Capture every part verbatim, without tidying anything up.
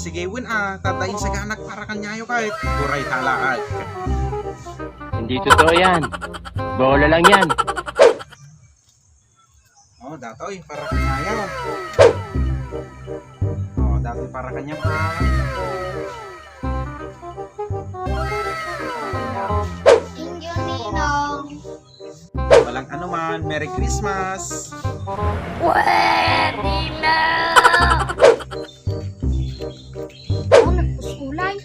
Sige, wen a, tadda insaganak para kaniayo ket. Uray talaak. Hindi totoo yan. Bola lang yan. Oh, datoy, para kaniayo. Oh, datoy para kaniam, ah. Thank you, Ninong. Walang anuman. Merry Christmas! Pwede na! Oh, nagpusulay.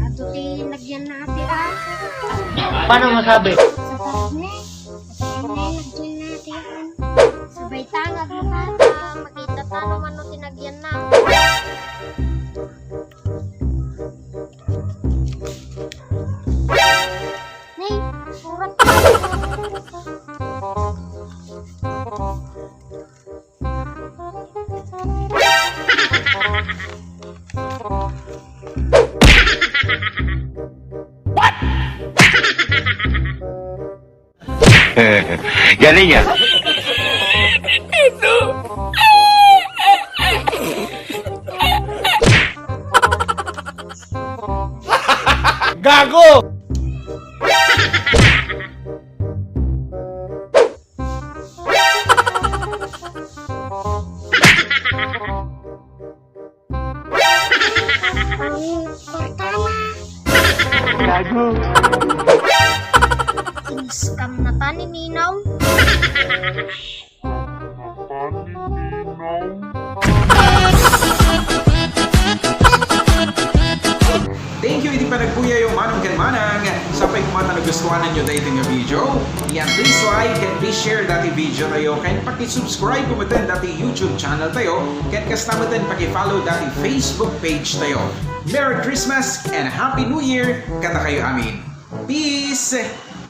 Ato ti nagyan nati, ah. Paano masabi? Sa karne. Sa karne, nagyan nati, ah. Sabay ta nga agluto ta. Makita ta no mano ti nagyan na. Nay, surat. Galing ah. Gago! Ang portana. Gago. Iniskam na ta ni Ninong. Thank you iti panagbuyayo, manong ken manang. Sapay koma ta nagustuhananyo daytoy nga video. Yan, please like and please share dati video tayo, ken paki-subscribe koma met dati YouTube channel tayo, ken kasta met paki-follow dati Facebook page tayo. Merry Christmas and Happy New Year kadakayo amin. Peace!